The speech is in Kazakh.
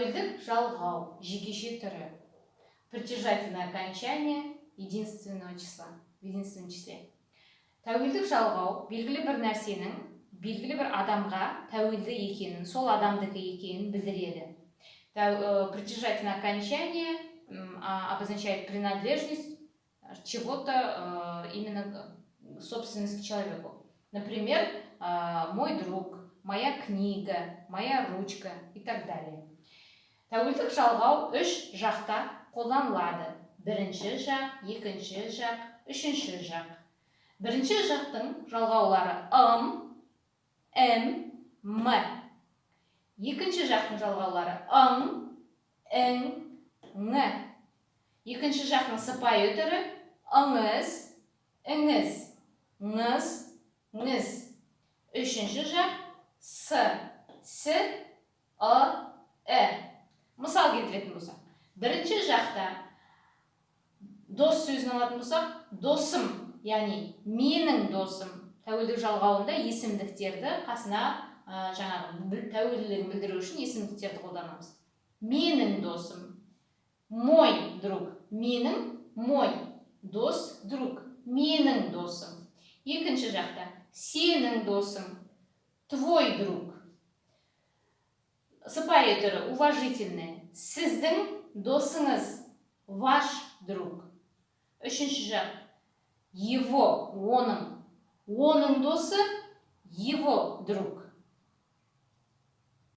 Тәуелдік жалғау жекеше түрі. Притяжательное окончание единственного числа, в единственном числе. Тәуелдік жалғау белгілі бір нәрсенің белгілі бір адамға тәуелді екенін, сол адамдікі екенін білдіреді. Притяжательное окончание обозначает принадлежность чего-то, именно собственность к человеку. Например, мой друг, моя книга, моя ручка и так далее. Тәуелдік жалғау үш жақта қолданылады: бірінші жақ, екінші жақ, үшінші жақ. Бірінші жақтың жалғаулары: ым, ім, м. Екінші жақтың жалғаулары: ың, ің, ң. Екінші жақтың сыпайы түрі: ыңыз, іңіз, ңыз, ңіз. Үшінші жақ: с, сі, ы, і. Мысал келтіретін болсақ, бірінші жақта дос сөзін алатын болсақ, досым, яғни менің досым. Тәуелдік жалғауында есімдіктерді қасына, жаңағы тәуелділігін білдіру үшін есімдіктерді қолданамыз. Менің досым, мой друг. Менің — мой, дос — друг, менің досым. Екінші жақта сенің досың, твой друг, сыпайы түрі, уважительный, сіздің досыңыз, ваш друг. Үшінші жақ: его, оның, оның досы, его друг.